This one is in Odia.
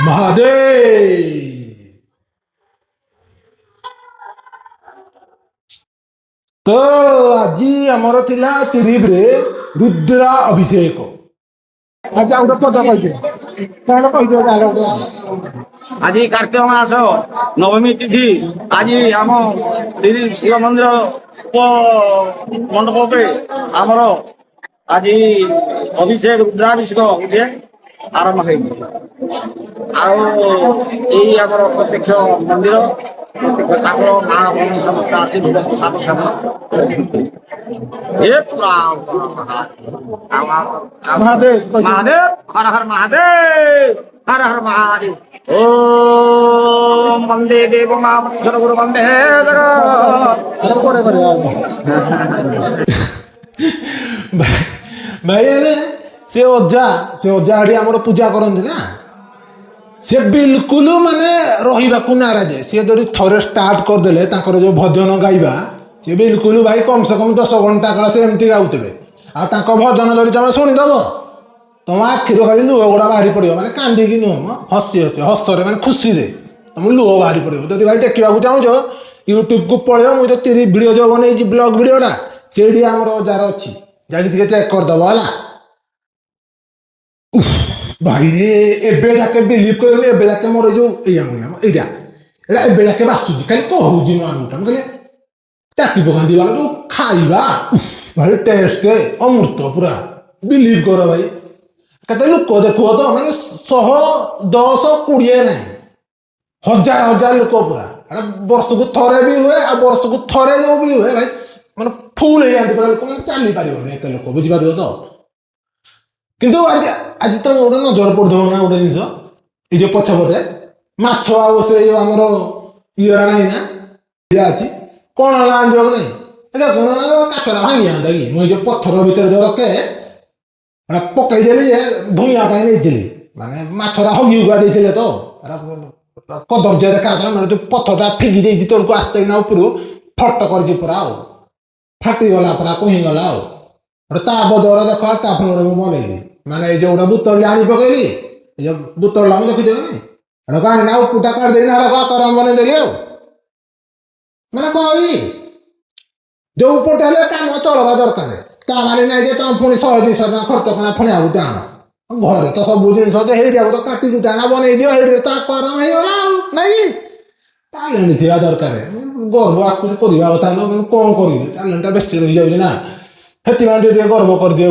ମହାଦେବ। ତ ଆଜି ଆମର ଥିଲା ତିରିବରେ ରୁଦ୍ରା ଅଭିଷେକ। ଆଜି ଆଉ ଗୋଟେ ପଦ କହିଦିଅ, କଣ କହିଦିଅ? ଆଜି କାର୍ତ୍ତିକ ମାସ ନବମୀ ତିଥି। ଆଜି ଆମ ଶିବ ମନ୍ଦିର ଉପ ମଣ୍ଡପ ଉପରେ ଆମର ଆଜି ଅଭିଷେକ, ରୁଦ୍ରାଭିଷେକ ହଉଛି, ଆରମ୍ଭ ହେଇଛି। ଆଉ ଏଇ ଆମର ପ୍ରତ୍ୟକ୍ଷ ମନ୍ଦିର, ପ୍ରତ୍ୟକ୍ଷ ଠାକୁର, ମା ଭଉଣୀ ସମସ୍ତେ ଆସି ଭୋଗ ପ୍ରସାଦ ସେବନ କରୁଛନ୍ତି। ଏ ପୁରା ମହାଦେବ, ମହାଦେବ, ହର ହର ମହାଦେବ, ହର ହର ମହାଦେବ। ଓମ୍ ବନ୍ଦେ ଦେବ ମା ଗୁରୁ ବନ୍ଦେ ଜଗତ। ପରେ କରିବା। ଭାଇ, ହେଲେ ସେ ଅଜା, ସେ ଅଜା ଏଠି ଆମର ପୂଜା କରନ୍ତି ନା, ସେ ବିଲକୁଲ ମାନେ ରହିବାକୁ ନାରାଜ। ସିଏ ଯଦି ଥରେ ଷ୍ଟାର୍ଟ କରିଦେଲେ ତାଙ୍କର ଯେଉଁ ଭଜନ ଗାଇବା, ସେ ବିଲକୁଲ ଭାଇ କମ୍ ସେ କମ୍ 10 ଘଣ୍ଟା କାଳ ସେ ଏମିତି ଗାଉଥିବେ। ଆଉ ତାଙ୍କ ଭଜନ ଯଦି ତମେ ଶୁଣିଦେବ, ତମ ଆଖିରୁ ଖାଲି ଲୁହ ଗୁଡ଼ା ବାହାରି ପଡ଼ିବ। ମାନେ କାନ୍ଦିକି ନୁହଁ ମ, ହସି ହସି, ହସରେ, ମାନେ ଖୁସିରେ ତମ ଲୁହ ବାହାରି ପଡ଼ିବ। ଯଦି ଭାଇ ଦେଖିବାକୁ ଚାହୁଁଛ, ୟୁଟ୍ୟୁବକୁ ପଳେଇବ। ମୁଁ ଯେଉଁ 30 ଭିଡ଼ିଓ ଯେଉଁ ବନେଇଛି, ବ୍ଲଗ୍ ଭିଡ଼ିଓଟା, ସେଇଠି ଆମର ଅଜାର ଅଛି, ଯାଇକି ଟିକେ ଚେକ୍ କରିଦେବ। ହେଲା ଭାଇରେ, ଏବେ ଯାକେ ବିଲିଭ୍ କରିବନି, ଏବେ ଯାକେ ମୋର ଏଇ ଯୋଉ ଏଇ ଆଙ୍ଗୁଳି, ଏଇଟା ଏଇଟା ଏବେ ଯାକେ ବାସୁଛି। ଖାଲି କହୁଛି ମୋ ଆଙ୍ଗୁଳିଟା, ମୁଁ ଖାଲି ଚାଟି ପକାନ୍ତି ବାଲା ଯୋଉ ଖାଇବା। ଉଫ୍ ଭାଇ, ଟେଷ୍ଟ ଅମୃତ ପୁରା, ବିଲିଭ୍ କର ଭାଇ। କେତେ ଲୋକ ଦେଖୁବ ତ, ମାନେ 100, 10, 20 ନାହିଁ, ହଜାର ହଜାର ଲୋକ ପୁରା। ଏଟା ବର୍ଷକୁ ଥରେ ବି ହୁଏ, ଆଉ ବର୍ଷକୁ ଥରେ ଯୋଉ ବି ହୁଏ ଭାଇ, ମାନେ ଫୁଲ ହେଇଯାନ୍ତି ପୁରା ଲୋକ, ମାନେ ଚାଲି ପାରିବନି ଏତେ ଲୋକ, ବୁଝିପାରିବ ତ? କିନ୍ତୁ ଆଜି ଆଜି ତ ଗୋଟେ ନଜର ପଡୁଥିବ ନା ଗୋଟେ ଜିନିଷ, ଏଇ ଯୋଉ ପଛପଟେ ମାଛ ଆଉ ସେ ଯୋଉ ଆମର ଇଏଟା ନାହିଁ ନା, ଇଏ ଅଛି କଣ ହେଲା ଜାଣିଛ କି ନାଇଁ? ଦେଖୁନ, କାଠଟା ଭାଙ୍ଗି ଯାଆନ୍ତା କି? ମୁଁ ଏଇ ଯୋଉ ପଥର ଭିତରେ ଯୋଉ ରଖେ, ଏଟା ପକେଇଦେଲି ଯେ ଧୋଇଁବା ପାଇଁ ନେଇଥିଲି, ମାନେ ମାଛଟା ହଗି ହୁଗା ଦେଇଥିଲେ ତ ଏଟା କଦର୍ଯ୍ୟ ଦେଖାଯାଉଥିଲା। ମାନେ ଯୋଉ ପଥରଟା ଫିଙ୍ଗି ଦେଇଛି ତଳକୁ ଆସ୍ତେ କିନା ଉପରୁ ଫଟ କରିକି ପୁରା ଆଉ ଫାଟିଗଲା ପୁରା, କୁହିଗଲା। ଆଉ ଗୋଟେ ତା ବଦଳରେ ଦେଖ, ତା ପୁଣି ଗୋଟେ ମୁଁ ବନେଇଲି। ମାନେ ଏଇ ଯୋଉ ଗୋଟେ ବୋତଲରେ ଆଣି ପକେଇଲି, ଏଇ ଯୋଉ ବୋତଲଟା ମୁଁ ଦେଖୁଛ କି ନାଇଁ, ଏଟାକୁ ଆଣିନା ଉପରଟା କାଢି ଦେଇକିନା ଏଟାକୁ ଆକରମ ବନେଇଦେଲି। ଆଉ ମାନେ କଣ କି, ଯୋଉ ପଟେ ହେଲେ କାମ ଚଳବା ଦରକାର। ତା ମାନେ ନାଇଁ ଯେ ତମେ ପୁଣି 100 200 ଟଙ୍କା ଖର୍ଚ୍ଚ କନା ପୁଣି ଆଉ ଗୋଟେ ଆଣ। ଘରେ ତ ସବୁ ଜିନିଷ ଅଛି, ହେଇଟାକୁ ତ କାଟି କୁଟା ଆଣ ବନେଇ ଦିଅ, ହେଇଠି ତ ଆକରମ ହେଇଗଲା। ଆଉ ନାଇଁ, ଟ୍ୟାଲେଣ୍ଟ ଥିବା ଦରକାର। ଗର୍ବ ଆକୁ କରିବା କଥା ନୁହଁ, କିନ୍ତୁ କଣ କରିବି, ଟ୍ୟାଲେଣ୍ଟଟା ବେଶୀ ରହିଯାଉଛି ନା, ସେଥିପାଇଁ ଟିକେ ଟିକେ ଗର୍ବ କରିଦିଏ।